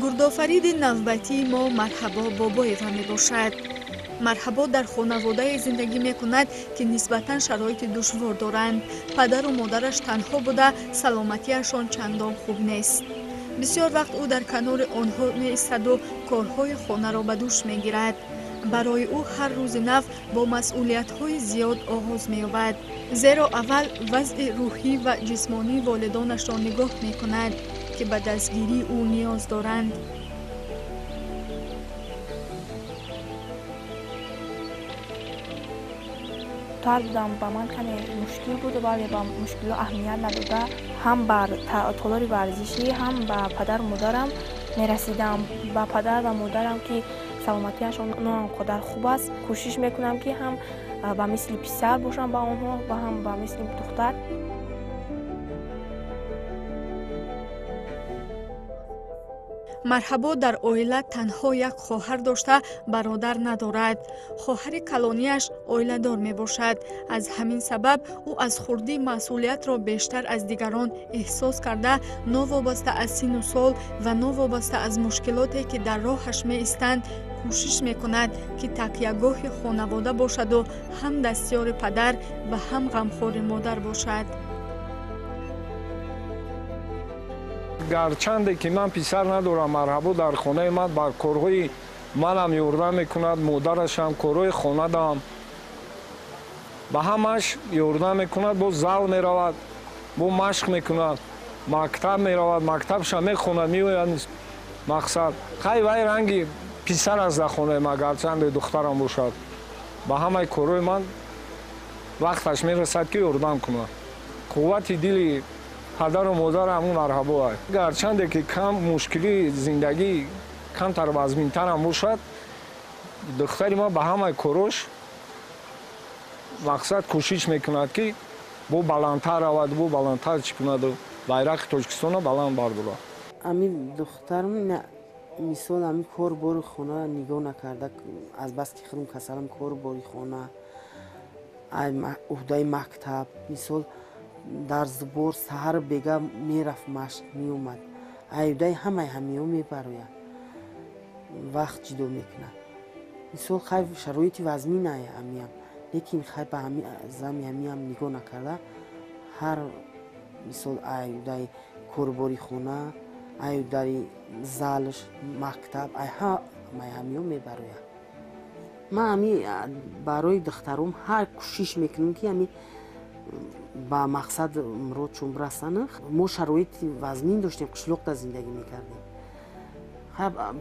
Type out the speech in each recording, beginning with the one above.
Гурдофариди навбатии мо Марҳабо Бобоева мебошад. Марҳабо дар хонаводае зиндагӣ мекунад, ки нисбатан шароити душвор доранд. Падару модараш танҳо буда, саломатиашон чандон хуб нест. Бисёр вақт ӯ дар канори онҳо меистаду корҳои хонаро ба дӯш мегирад. Барои ӯ ҳар рӯзи нав бо масъулиятҳои зиёд оғоз меёбад, зеро аввал вазъи рӯҳӣ ва ҷисмонии волидонашро нигоҳ мекунад, ки ба дастгирии ӯ ниёз доранд. Тар будам, ба ман каме мушкил буд, вале ба мушкилҳо аҳамият надода, ҳам бар толори варзишӣ, ҳам ба падару модарам мерасидам. Ба падар ва модарам, ки саломатиашон на он қадар хуб аст, кӯшиш мекунам, ки ҳам ба мисли писар бошам ба онҳо ва ҳам ба мисли духтар. Марҳабо дар оила танҳо як хоҳар дошта, бародар надорад. Хоҳари калонияш оиладор мебошад. Аз ҳамин сабаб ӯ аз хурдӣ масъулиятро бештар аз дигарон эҳсос карда, новобаста аз сину сол ва новобаста аз мушкилоте, ки дар роҳаш меистанд, кӯшиш мекунад, ки такягоҳи хонавода бошаду ҳам дастёри падар ва ҳам ғамхори модар бошад. Гарчанде ки ман писар надорам, Марҳабо дар хонаи ман бар корҳои манам ёрдам мекунад, модарашам, корҳои хонадам ба ҳамаш ёрдам мекунад. Бо зал меравад, бо машқ мекунад, мактаб меравад, мактабша мехонад, меояд. Мақсад хай вай ранги писар аст дар хонаи ман, гарчанде духтарам бошад. Ба ҳамаи корҳои ман вақташ мерасад, ки ёрдам кунад. Қуввати дили падару модар ҳамун Марҳабо аст. Гарчанде ки кам мушкилии зиндагӣ камтар вазминтарам бошад, духтари ман ба ҳамаи корош мақсад кӯшиш мекунад, ки бо баландтар равад, бо баландтар чӣ кунаду байрақи Тоҷикистонро баланд бардорад. Ами духтарам мисол ами кор бори хона нигоҳ накарда, азбаски худам касалам, кор бори хона, уҳдаи мактаб, мисол дар зубор саҳар бега мерафт, машқ меомад, аюдаи ҳамаи ҳамиҳо мебарояд, вақт ҷудо мекунад. Мисол хай шароити вазмин ая ҳамиам, лекин хай ба зами ҳамиам нигоҳ накарда, ҳар мисол аюдаи корбори хона, аюдаи залш, мактаб, ай ҳамаи ҳамиҳо мебарояд. Ман ҳами барои духтаром ҳар кӯшиш мекунам, ки ҳами ба мақсад мурод чун бирасанд. Мо шароити вазмин доштем, қишлоқда зиндагӣ мекардем.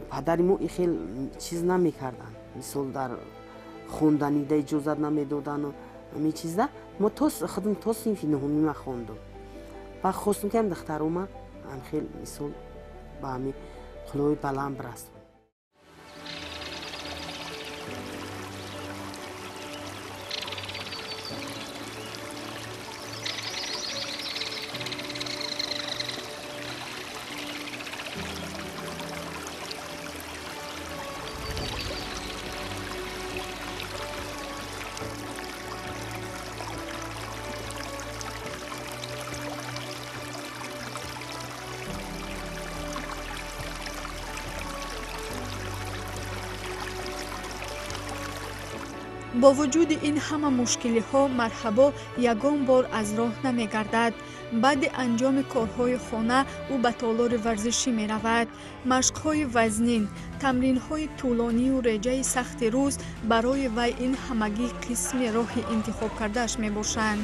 Падари мо и хел чиз намекарданд, мисол дар хонданида иҷозат намедодану ҳамин чизда. Мо худам то синфи нуҳумима хондум. Баъд хостум, ки ҳам духтарома ҳам хел мисол ба ҳамин қуллаҳои баланд бирасанд. Бо вуҷуди ин ҳама мушкилиҳо Марҳабо ягон бор аз роҳ намегардад. Баъди анҷоми корҳои хона ӯ ба толори варзишӣ меравад. Машқҳои вазнин, тамринҳои тӯлонию реҷаи сахти рӯз барои вай ин ҳамагӣ қисми роҳи интихобкардааш мебошанд.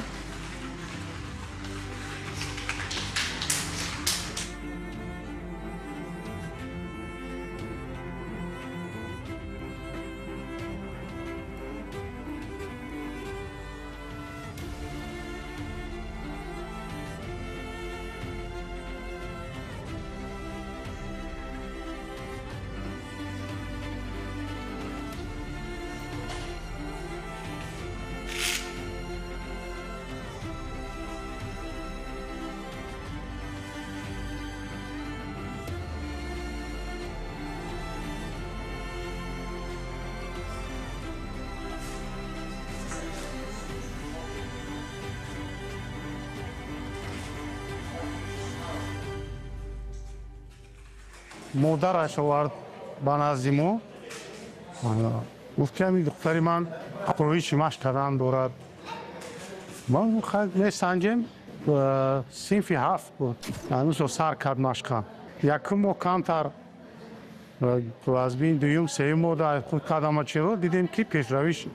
Модараш овард ба назди мо, гуфт ки ҳамин духтари ман хоҳиши машқ кардан дорад. Ман месанҷем, синфи 7 буд, ҳанӯз сар кард машқа. Якум моҳ камтар аз бин, дуюм, сеюм моҳ дар худ кардама чиро дидем ки пешравиш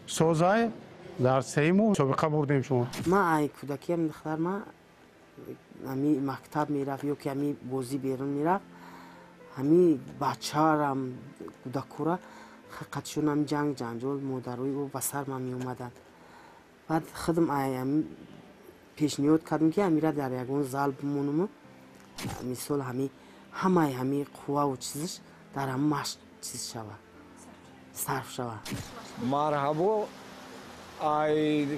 созай. Дар сеюм моҳ собиқа бурдем шумо. Ман ай кӯдакиам духтар ма ҳами мактаб мерафт ё ки ҳами бозӣ берун мерафт, ҳами бачарам кӯдакура қатшонам ҷанг ҷанҷол модарои ӯ ба сар ман меомаданд. Баъд худам пешниҳод кардем ки ҳамира дар ягон зал бимонуму мисол ҳами ҳамаи ҳами қувваву чизаш дар ҳам машқ чиз шава, сарф шава. Марҳабо ай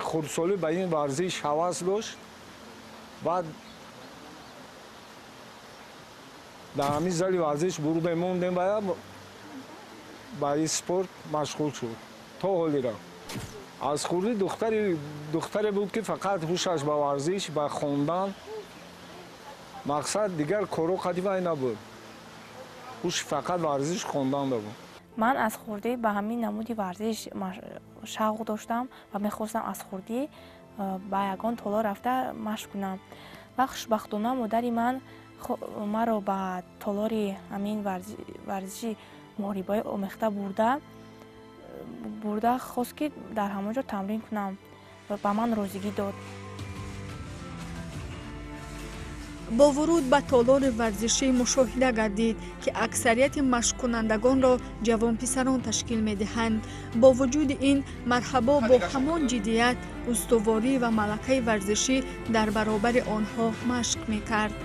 хурдсолӣ ба ин варзиш ҳавас дошт. Баъд дар ҳамин зали варзиш бурдем, мондем ва ба ин спорт машғул шуд то ҳолира. Аз хурдӣ духтаре буд ки фақат ҳушаш ба варзиш, ба хондан, мақсад дигар корҳо қадимай набуд. Ҳуш фақат варзиш, хондан буд. Ман аз хурдӣ ба ҳамин намуди варзиш шавқ доштам ва мехостам аз хурдӣ ба ягон толор рафта машқ кунам. Ва хушбахтона модари ман маро ба толори ҳамин варзиши муҳорибаи омехта бурда хост ки дар ҳамон ҷо тамрин кунам ва ба ман розигӣ дод. Бо вуруд ба толори варзишӣ мушоҳида гардид, ки аксарияти машқкунандагонро ҷавонписарон ташкил медиҳанд. Бо вуҷуди ин, Марҳабо бо ҳамон ҷиддият, устуворӣ ва малакаи варзишӣ дар баробари онҳо машқ мекард.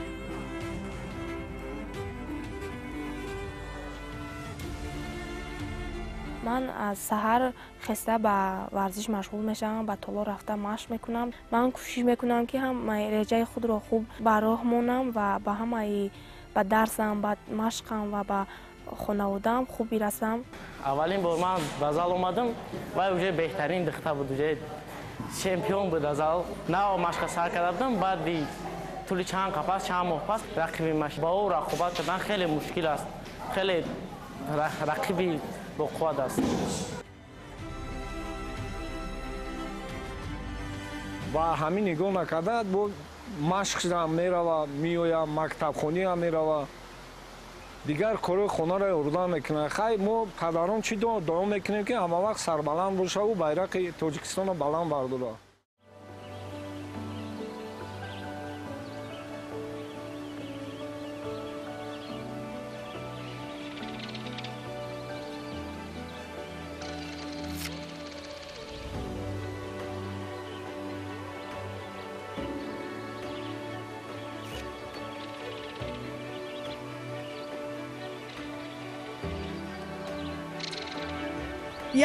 Ман аз саҳар хеста ба варзиш машғул мешавам, ба толор рафта машқ мекунам. Ман кӯшиш мекунам ки ҳамаи реҷаи худро хуб ба роҳ монам ва ба ҳамаи ба дарсам, ба машқам ва ба хонаводаам хуб бирасам. Аввалин бор ман ба зал омадам ва уже беҳтарин духта буд, уже чемпион буд аз зал. Нав машқа сар карда будам, баъди тӯли чанд қапас, чанд моҳ пас рақиби ба ӯ рақобат кардан хеле мушкил аст, хеле рақиби боқувват аст. Ба ҳамин нигоҳ накарда бо машқам мерава, меоя, мактабхониам мерава, дигар корҳои хонаро ёрдам мекунад. Хай, мо падарон чӣ дуо мекунем ки ҳама вақт сарбаланд бошаву байрақи Тоҷикистонро баланд бардорад.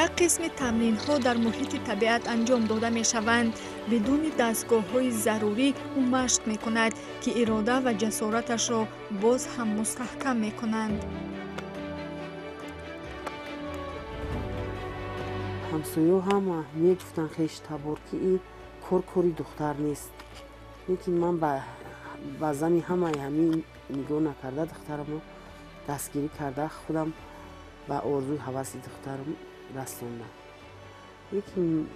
Як қисми тамринҳо дар муҳити табиат анҷом дода мешаванд. Бидуни дастгоҳҳои зарурӣ ӯ машқ мекунад, ки ирода ва ҷасораташро боз ҳам мустаҳкам мекунанд. Ҳамсоё ҳама мегуфтанд хештабор ки ин кор кори духтар нест, лекин ман ба зани ҳамаи ҳамин нигоҳ накарда духтарамро дастгирӣ карда худам ба орзуи ҳаваси духтарам расондам. Лекин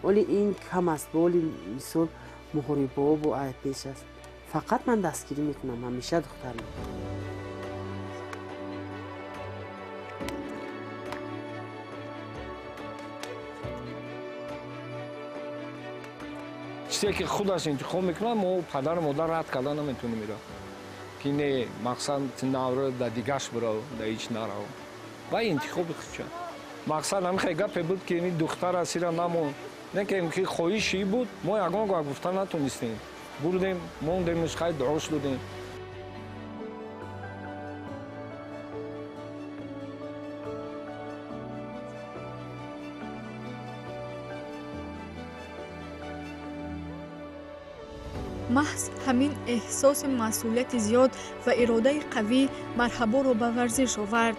оли ин кам аст, оли мисол муҳорибаҳо бо пеш аст. Фақат ман дастгирӣ мекунам ҳамеша духтарам. Чизе ки худаш интихоб мекунад, мо падару модар рад карда наметавонем ира. Ки не, мақсад навро да дигаш бирав, да ҳеҷ нарав. Ва интихоби худша. Мақсад ҳамин хел гапе буд ки ин духтар аст, ира намон. Не ки хоҳиши буд, мо ягон гап гуфта натонистем. Бурдем, мондемш, хай дуош додем. Маҳз ҳамин эҳсоси масъулияти зиёд ва иродаи қавӣ Марҳаборо ба варзиш овард.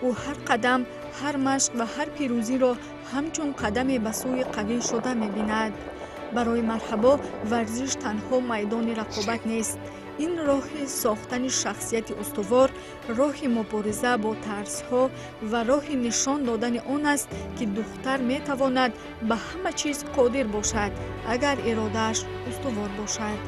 Ӯ ҳар қадам, ҳар машқ ва ҳар пирӯзиро ҳамчун қадаме ба сӯи қавӣ шуда мебинад. Барои Марҳабо варзиш танҳо майдони рақобат нест. Ин роҳи сохтани шахсияти устувор, роҳи мубориза бо тарсҳо ва роҳи нишон додани он аст, ки духтар метавонад ба ҳама чиз қодир бошад, агар иродааш устувор бошад.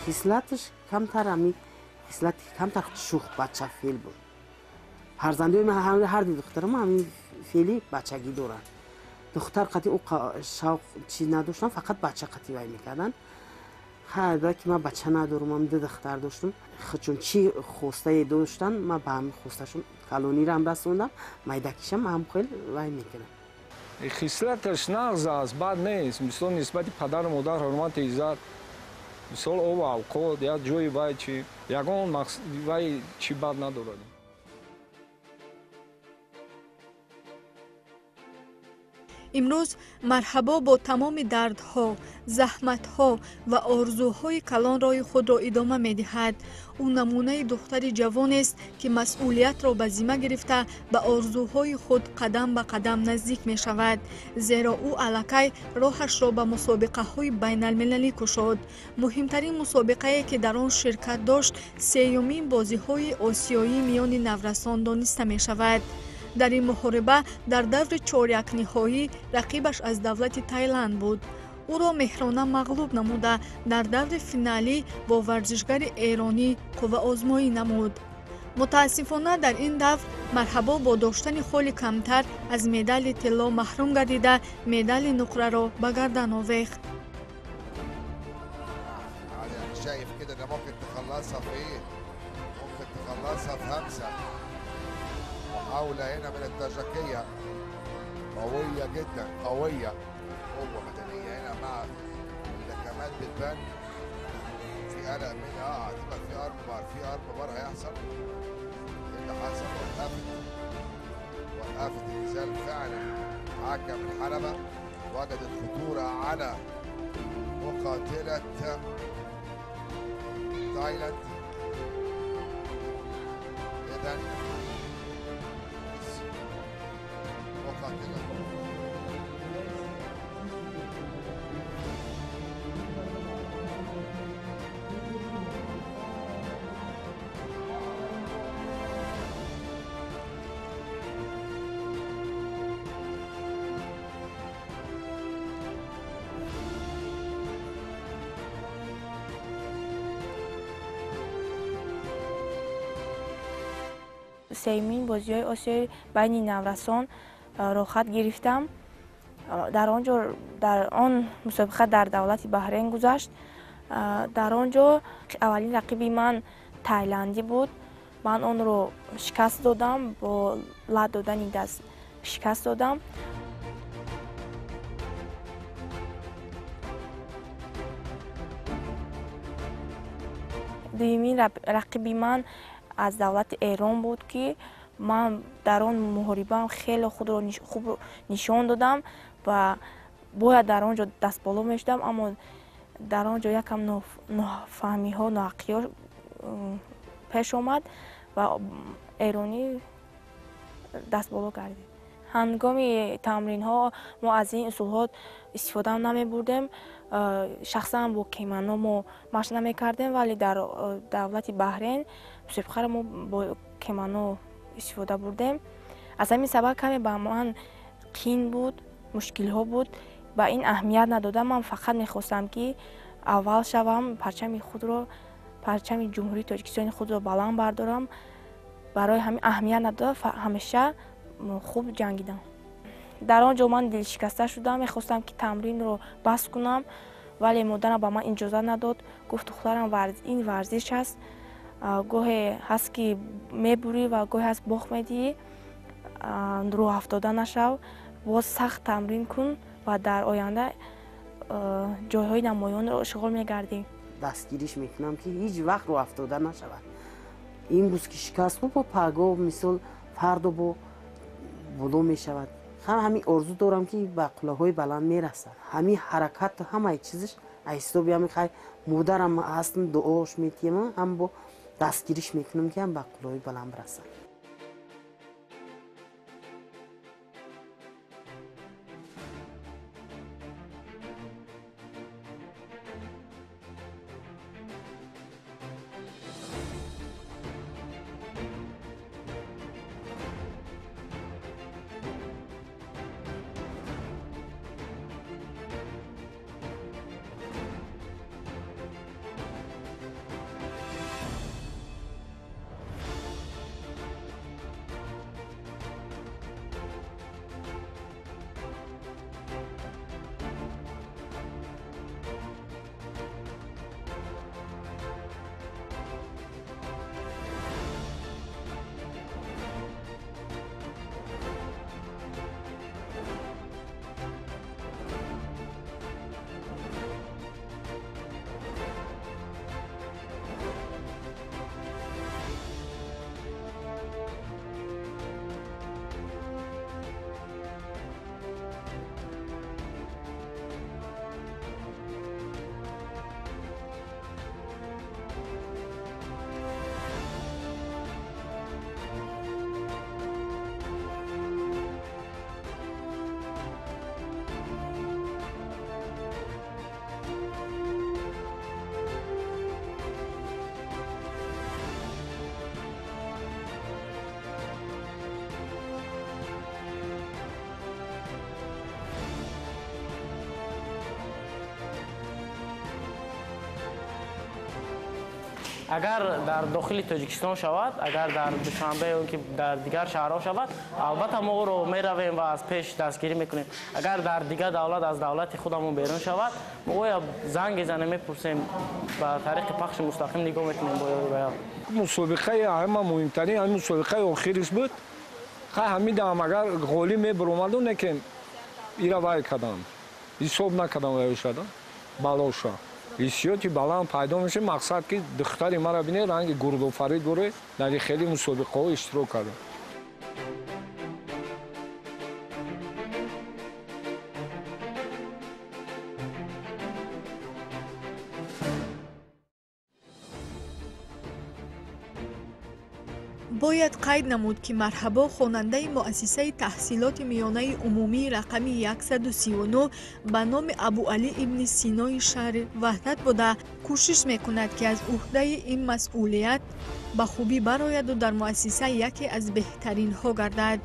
Хислаташ камтар ами хислати камтар шух бачафел буд. Фарзандои ман ҳар ду духтарам ҳамин феъли бачагӣ доранд. Духтар қати ӯ шавқ чиз надоштам, фақат бача қати вай мекарданд. Хайр, ки ман бача надорам, ман ду духтар доштам. Чун чӣ хостае доштанд, ман ба ҳамин хосташон калонирам расондам, майдакишам ҳам хел вай мекунам. Хислаташ нағз аст, бад нест. Мисол нисбати падару модар ҳурмати иззат, мисол об авқот, як ҷои вай чи ягон вай чи бад надорад. Имрӯз Марҳабо бо тамоми дардҳо, заҳматҳо ва орзуҳои калон роҳи худро идома медиҳад. Ӯ намунаи духтари ҷавонест, ки масъулиятро ба зимма гирифта ба орзуҳои худ қадам ба қадам наздик мешавад, зеро ӯ аллакай роҳашро ба мусобиқаҳои байналмилалӣ кушод. Муҳимтарин мусобиқае, ки дар он ширкат дошт, сеюмин бозиҳои осиёӣ миёни наврасон дониста мешавад. Дар ин муҳориба дар даври чорякниҳоӣ рақибаш аз давлати Тайланд буд. Ӯро меҳрона мағлуб намуда, дар даври финалӣ бо варзишгари эронӣ қувваозмоӣ намуд. Мутаассифона, дар ин давр Марҳабо бо доштани холи камтар аз медали тилло маҳрум гардида, медали нуқраро ба гардан овехт. محاولة هنا من التاجكية قوية جدا، قوية، قوة بدنية هنا مع اللكمات بتبان في قلق منها. هتبقى في arm bar، في arm bar هيحصل. اللي حصل وقفت النزال فعلا. حكم الحلبة وجدت خطورة على مقاتلة تايلاند. إذا Сеюмин бозиҳои осиёи байни наврасон роҳхат гирифтам. Дар он ҷо дар он мусобиқа дар давлати Баҳрейн гузашт. Дар он ҷо аввалин рақиби ман тайландӣ буд. Ман онро шикаст додам, бо лат додани даст шикаст додам. Дуюмин рақиби ман аз давлати Эрон буд, ки ман дар он муҳорибаам хеле худро хуб нишон додам ва бояд дар он ҷо дастболо мешудам, аммо дар он ҷо якам нофаҳмиҳо, ноҳақиҳо пеш омад ва эронӣ дастболо гардид. Ҳангоми тамринҳо мо аз ин усулҳо истифода намебурдем. Шахсан бо кемано мо машқ намекардем, вале дар давлати Баҳрейн мусобиқаро мо бо кемано истифода бурдем. Аз ҳамин сабаб каме ба ман қин буд, мушкилҳо буд. Ба ин аҳамият надодам. Ман фақат мехостам, ки аввал шавам, парчами худро, парчами Ҷумҳурии Тоҷикистони худро баланд бардорам. Барои ҳамин аҳамият надода ҳамеша хуб ҷангидам. Дар он ҷо ман дилшикаста шудам, мехостам, ки тамринро бас кунам, вале модарам ба ман иҷозат надод. Гуфт: духтарам, ин варзиш аст, гоҳе ҳаст, ки мебурӣ ва гоҳе ҳаст бох медиҳӣ, рӯҳафтода нашав, боз сахт тамрин кун ва дар оянда ҷойҳои намоёнро ишғол мегардӣ. Дастгириш мекунам, ки ҳеҷ вақт рӯҳафтода нашавад. Имрӯз ки шикаст хӯрд, бо пагоҳ, мисол фардо бо боло мешавад. Ҳамин орзу дорам, ки ба қуллаҳои баланд мерасад. Ҳамин ҳаракату ҳамаи чизаш Ҳисоби ҳами хай модарам ҳастам, дуош метиҳам, ҳам бо дастгириш мекунам, ки ҳам ба қуллаҳои баланд расам. Агар дар дохили Тоҷикистон шавад, агар дар Душанбе ё ки дар дигар шаҳрҳо шавад, албатта мо ӯро меравем ва аз пеш дастгирӣ мекунем. Агар дар дигар давлат аз давлати худамон берун шавад, мо оя занг мезанем, мепурсем, ба тариқи пахши мустақим нигоҳ мекунем бо ё. Мусобиқаи ҳама муҳимтарин ҳамин мусобиқаи охириш буд. Хай ҳамидам агар ғолиб мебаромаду, лекин ира вай кардам, ҳисоб накардам вайшада балоша. Ҳиссиёти баланд пайдо мешавад. Мақсад ки духтари маро бинед, ранги гурдофарид боре, дар хеле мусобиқаҳо иштирок кардам. Бояд қайд намуд, ки Марҳабо хонандаи муассисаи таҳсилоти миёнаи умумии рақами 139 ба номи Абуалӣ ибни Синои шаҳри Ваҳдат буда, кӯшиш мекунад, ки аз ӯҳдаи ин масъулият ба хубӣ барояду дар муассиса яке аз беҳтаринҳо гардад.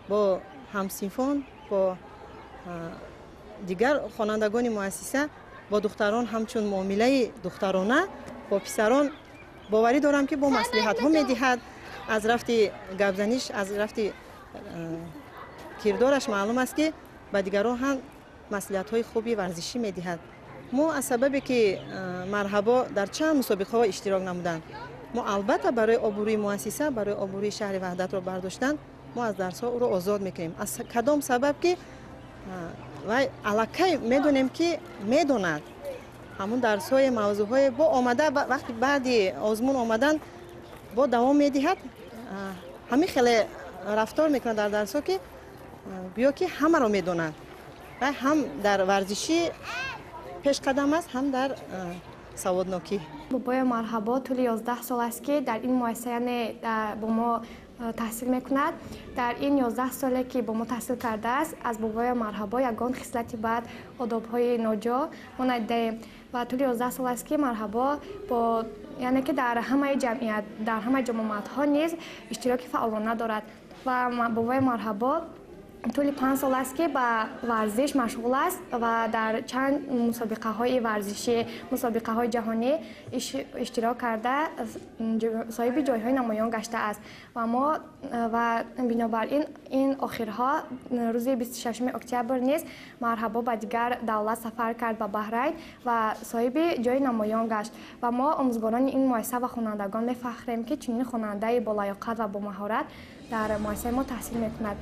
Бо ҳамсинфон, бо дигар хонандагони муассиса, бо духтарон ҳамчун муомилаи духтарона, бо писарон боварӣ дорам, ки бо маслиҳатҳо медиҳад. Аз рафти гапзаниш, аз рафти кирдораш маълум аст, ки ба дигарон ҳам маслиҳатҳои хуби варзишӣ медиҳад. Мо аз сабабе ки Марҳабо дар чанд мусобиқаҳо иштирок намуданд, мо албатта барои обрӯи муассиса, барои обрӯи шаҳри Ваҳдатро бардоштан, мо аз дарсҳо ӯро озод мекунем. Аз кадом сабаб ки вай аллакай медонем, ки медонад ҳамун дарсҳои мавзӯъҳое бо омада, вақти баъди озмун омадан бо давом медиҳад. Ҳамин хеле рафтор мекунад дар дарсҳо, ки гӯё ки ҳамаро медонад. Вай ҳам дар варзишӣ пешқадам аст, ҳам дар саводнокӣ. Бобои Марҳабо тӯли 11 сол аст, ки дар ин муассиса, яъне бо мо таҳсил мекунад. Дар ин 11 соле ки бо мо таҳсил кардааст, аз бобои Марҳабо ягон хислати бад, одобҳои ноҷо мо надидаем. Ва тӯли 11 сол аст, ки Марҳабо бо яъне ки дар ҳамаи ҷамъият, дар ҳамаи ҷамоатҳо низ иштироки фаъолона дорад. Ва бобои Марҳабо тӯли 5 сол аст, ки ба варзиш машғул аст ва дар чанд мусобиқаҳои варзишӣ, мусобиқаҳои ҷаҳонӣ иштирок карда, соҳиби ҷойҳои намоён гаштааст. Ва мо ва бинобар ин ин охирҳо рӯзи 26 октябр низ Марҳабо ба дигар давлат сафар кард, ба Баҳрайн, ва соҳиби ҷои намоён гашт. Ва мо омӯзгорони ин муассиса ва хонандагон мефахрем, ки чунин хонандаи болаёқат ва бомаҳорат дар муассисаи мо таҳсил мекунад.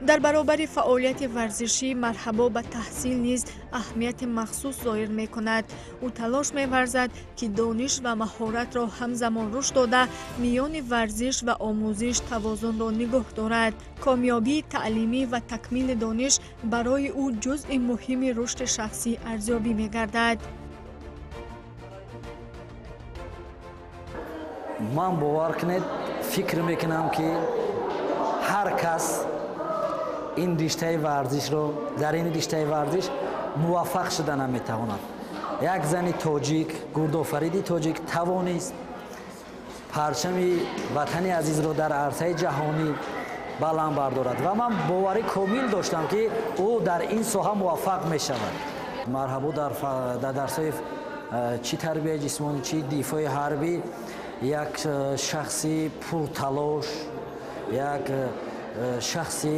Дар баробари фаъолияти варзишӣ Марҳабо ба таҳсил низ аҳамияти махсус зоҳир мекунад. Ӯ талош меварзад, ки дониш ва маҳоратро ҳамзамон рушд дода, миёни варзиш ва омӯзиш тавозунро нигоҳ дорад. Комёбии таълимӣ ва такмили дониш барои ӯ ҷузъи муҳими рушди шахсӣ арзёбӣ мегардад. Ман бовар кунед, фикр мекунам, ки ҳар кас ин риштаи варзишро дар ин риштаи варзиш муваффақ шуда наметавонад. Як зани тоҷик, гурдофариди тоҷик тавонист парчами ватани азизро дар арсаи ҷаҳонӣ баланд бардорад ва ман боварӣ комил доштам, ки ӯ дар ин соҳа муваффақ мешавад. Марҳабо дар дарсҳои чӣ тарбияи ҷисмонӣ, чӣ дифои ҳарбӣ як шахси пурталош, як шахси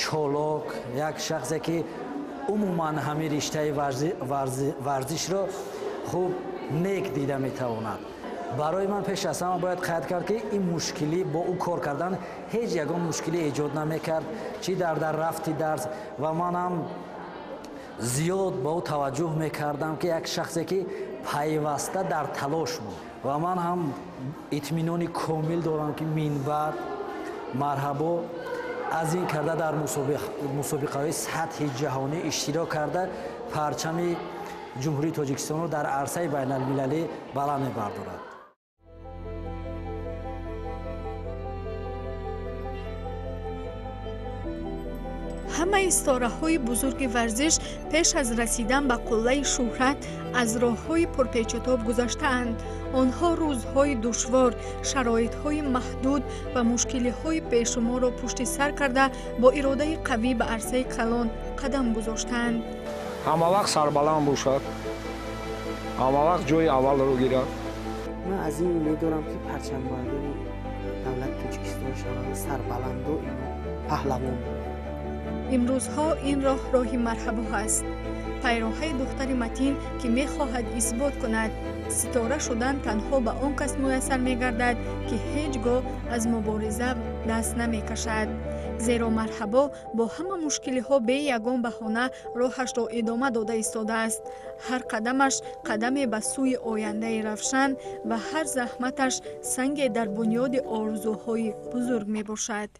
чолок, як шахсе ки умуман ҳамин риштаи варзишро хуб нек дида метавонад. Барои ман пеш аз ҳама бояд қайд кард, ки ин мушкилӣ бо ӯ кор кардан ҳеҷ ягон мушкилӣ эҷод намекард, чӣ дар рафти дарс, ва манам зиёд ба ӯ таваҷҷӯҳ мекардам, ки як шахсе ки пайваста дар талош буд. Ва ман ҳам итминони комил дорам, ки минбаъд Марҳабо аз ин карда дар мусобиқаҳои сатҳи ҷаҳонӣ иштирок карда, парчами Ҷумҳурии Тоҷикистонро дар арсаи байналмилалӣ баланд мебардорад. Ҳамаи ситораҳои бузурги варзиш пеш аз расидан ба қуллаи шӯҳрат аз роҳҳои пурпечутоб гузаштаанд. Онҳо рӯзҳои душвор, шароитҳои маҳдуд ва мушкилиҳои бешуморро пушти сар карда, бо иродаи қавӣ ба арсаи калон қадам гузоштаанд. Ҳама вақт сарбаланд бошад, ҳама вақт ҷои аввалро гирад. Ман аз ин умед дорам, ки парчамбардори давлати Тоҷикистон шаванд, сарбаланду паҳлавон. Имрӯзҳо ин роҳ роҳи Марҳабо аст. Пайроҳаи духтари матин, ки мехоҳад исбот кунад, ситора шудан танҳо ба он кас муяссар мегардад, ки ҳеҷ гоҳ аз мубориза даст намекашад. Зеро Марҳабо бо ҳама мушкилиҳо бе ягон баҳона роҳашро идома дода истодааст. Ҳар қадамаш қадаме ба сӯи ояндаи равшан ва ҳар заҳматаш санге дар бунёди орзуҳои бузург мебошад.